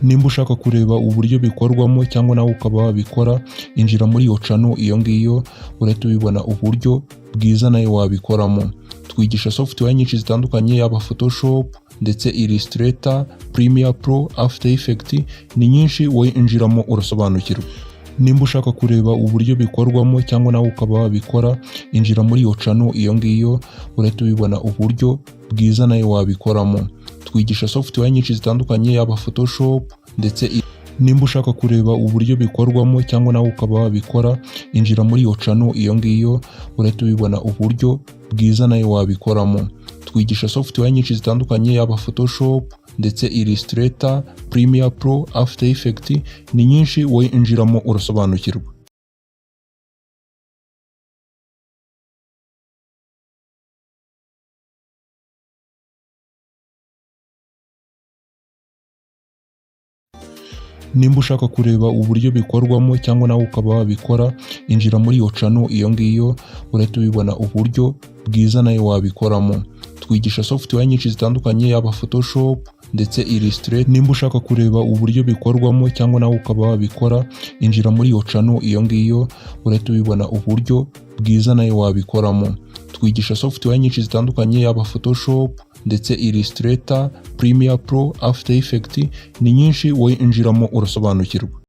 Nimba ushaka kureba uburyo bikorwamo cyangwa nawe ukaba wabikora, injira muri iyo channel iyo ngiyo, urahita ubibona uburyo bwiza nawe wabikoramo. Twigisha software nyinshi zitandukanye, yaba Photoshop ndetse Illustrator, Premiere Pro, After Effects, ni nyinshi, wowe injiramo urasobanukirwa. Nimba ushaka kureba uburyo bikorwamo cyangwa nawe ukaba wabikora, injira muri iyo channel iyo ngiyo, urahita ubibona uburyo bwiza nawe wabikoramo. Twigisha software nyinshi zitandukanye, yaba Photoshop ndetse nimba ushaka kureba uburyo bikorwamo cyangwa nawe ukaba wabikora, injira muri iyo channel iyo ngiyo, urahita ubibona uburyo bwiza nawe wabikoramo. Twigisha software nyinshi zitandukanye, yaba Photoshop ndetse Illustrator, Premiere Pro, After Effects, ni nyinshi, wowe injiramo urasobanukirwa. Nimba ushaka kureba uburyo bikorwamo cyangwa nawe ukaba wabikora, injira muri iyo channel iyo ngiyo, urahita ubibona uburyo bwiza nawe wabikoramo. Twigisha software nyinshi zitandukanye, yaba Photoshop ndetse Illustrator. Nimba ushaka kureba uburyo bikorwamo cyangwa nawe ukaba wabikora, injira muri iyo channel iyo ngiyo, urahita ubibona uburyo bwiza nawe wabikoramo. Twigisha software nyinshi zitandukanye, yaba Photoshop ndetse Illustrator, Premiere Pro, After Effects, ni nyinshi, wowe injiramo urasobanukirwa.